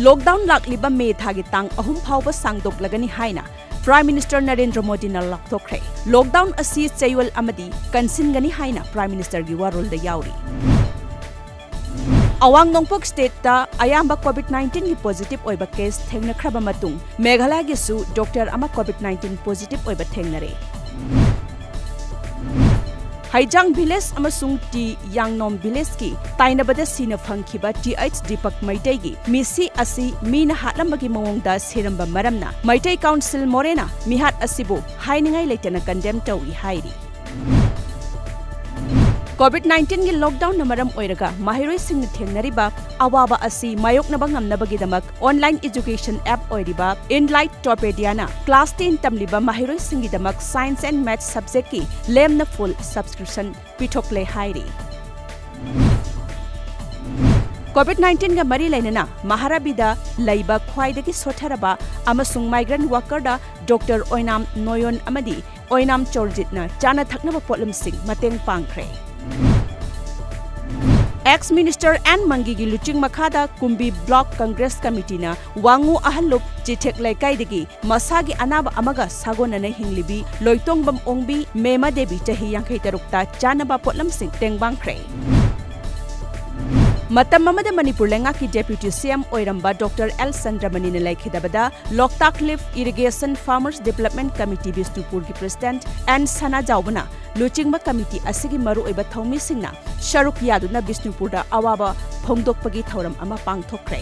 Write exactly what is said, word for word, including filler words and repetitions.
Lockdown ꯂꯥꯛꯂꯤꯕ ꯃꯦ ꯊꯥꯒꯤ ꯇꯥꯡ ꯑꯍꯨꯝ ꯐꯥꯎꯕ ꯁꯥꯡꯗꯣꯛꯂꯒꯅꯤ ꯍꯥꯏꯅ Prime Minister ꯅꯔꯦꯟꯗ꯭ꯔ ꯃꯣꯗꯤꯅ ꯂꯥꯎꯊꯣꯛꯈ꯭ꯔꯦ꯫ ꯂꯣꯛꯗꯥꯎꯟ ꯑꯁꯤ ꯆꯌꯣꯜ ꯑꯃꯗꯤ ꯀꯟꯁꯤꯟꯒꯅꯤ ꯍꯥꯏꯅ Prime Ministerꯒꯤ ꯋꯥꯔꯣꯜꯗ ꯌꯥꯎꯔꯤ꯫ ꯑꯋꯥꯡ ꯅꯣꯡꯄꯣꯛ stateꯇ ꯑꯌꯥꯝꯕ COVID nineteenꯒꯤ positive ꯑꯣꯏꯕ case ꯊꯦꯡꯅꯈ꯭ꯔꯕ ꯃꯇꯨꯡ, ꯃꯦꯘꯥꯂꯌꯒꯤꯁꯨ doctor ꯑꯃ COVID nineteen positive ꯑꯣꯏꯕ ꯊꯦꯡꯅꯔꯦ꯫ ꯍꯩꯖꯥꯡ village ꯑꯃꯁꯨꯡ ꯇꯤ ꯌꯥꯡꯅꯣꯝ villageꯀꯤ ꯇꯥꯏꯅꯕꯗ ꯁꯤꯅ ꯐꯪꯈꯤꯕ ꯇꯤ ꯑꯩꯆ ꯗꯤꯄꯛ ꯃꯩꯇꯩꯒꯤ ꯃꯤꯁꯤ ꯑꯁꯤ ꯃꯤꯅ ꯍꯥꯠꯂꯝꯕꯒꯤ ꯃꯑꯣꯡꯗ ꯁꯤꯔꯝꯕ ꯃꯔꯝꯅ ꯃꯩꯇꯩ council ꯃꯣꯔꯦꯅ ꯃꯤꯍꯥꯠ ꯑꯁꯤꯕꯨ ꯍꯥꯏꯅꯤꯡꯉꯥꯏ ꯂꯩꯇꯅ condemn ꯇꯧꯏ ꯍꯥꯏꯔꯤ꯫ COVID nineteenꯒꯤ lockdownꯅ ꯃꯔꯝ ꯑꯣꯏꯔꯒ ꯃꯍꯩꯔꯣꯏꯁꯤꯡꯅ ꯊꯦꯡꯅꯔꯤꯕ ꯑꯋꯥꯕ ꯑꯁꯤ ꯃꯥꯌꯣꯛꯅꯕ ꯉꯝꯅꯕꯒꯤꯗꯃꯛ online education app ꯑꯣꯏꯔꯤꯕ Enlight Topediaꯅ class ten ꯇꯝꯂꯤꯕ ꯃꯍꯩꯔꯣꯏꯁꯤꯡꯒꯤꯗꯃꯛ Science and Maths subjectꯀꯤ ꯂꯦꯝꯅ full subscription ꯄꯤꯊꯣꯛꯂꯦ ꯍꯥꯏꯔꯤ꯫ COVID nineteenꯒ ꯃꯔꯤ ꯂꯩꯅꯅ ꯃꯍꯥꯔꯥꯕꯤꯗ ꯂꯩꯕ ꯈ꯭ꯋꯥꯏꯗꯒꯤ ꯁꯣꯠꯊꯔꯕ ꯑꯃꯁꯨꯡ migrant workerꯗ doctor ꯑꯣꯏꯅꯥꯝ ꯅꯣꯌꯣꯟ ꯑꯃꯗꯤ ꯑꯣꯏꯅꯥꯝ ꯆꯣꯔꯖꯤꯠꯅ ꯆꯥꯅ ꯊꯛꯅꯕ ꯄꯣꯠꯂꯝꯁꯤꯡ ꯃꯇꯦꯡ ꯄꯥꯡꯈ꯭ꯔꯦ꯫ Ex Minister ꯑꯦꯟ ꯃꯪꯒꯤꯒꯤ ꯂꯨꯆꯤꯡ ꯃꯈꯥꯗ ꯀꯨꯝꯕꯤ Block Congress Committeeꯅ ꯋꯥꯉꯨ ꯑꯍꯜꯂꯨꯞ ꯆꯤꯊꯦꯛ ꯂꯩꯀꯥꯏꯗꯒꯤ ꯃꯁꯥꯒꯤ ꯑꯅꯥꯕ ꯑꯃꯒ ꯁꯥꯒꯣꯟꯅꯅ ꯍꯤꯡꯂꯤꯕꯤ ꯂꯣꯏꯇꯣꯡꯕꯝ ꯑꯣꯡꯕꯤ ꯃꯦꯃ ꯗꯦꯕꯤ ꯆꯍꯤ ꯌꯥꯡꯈꯩ ꯇꯔꯨꯛꯇ ꯆꯥꯅꯕ ꯄꯣꯠꯂꯝꯁꯤꯡ ꯇꯦꯡꯕꯥꯡꯈ꯭ꯔꯦ꯫ ꯃꯇꯝ ꯑꯃꯗ ꯃꯅꯤꯄꯨꯔ ꯂꯩꯉꯥꯛꯀꯤ Deputy C M ꯑꯣꯏꯔꯝꯕ doctor ꯑꯦꯜ ꯆꯟꯗ꯭ꯔꯃꯅꯤꯅ ꯂꯩꯈꯤꯗꯕꯗ Loktak Lift Irrigation Farmers Development Committee ꯕꯤꯁꯅꯨꯄꯨꯔꯒꯤ President ꯑꯦꯟ ꯁꯅꯥꯖꯥꯎꯕꯅ ꯂꯨꯆꯤꯡꯕ committee ꯑꯁꯤꯒꯤ ꯃꯔꯨꯑꯣꯏꯕ ꯊꯧꯃꯤꯁꯤꯡꯅ ꯁꯔꯨꯛ ꯌꯥꯗꯨꯅ ꯕꯤꯁꯅꯨꯄꯨꯔꯗ ꯑꯋꯥꯕ ꯐꯣꯡꯗꯣꯛꯄꯒꯤ ꯊꯧꯔꯝ ꯑꯃ ꯄꯥꯡꯊꯣꯛꯈ꯭ꯔꯦ꯫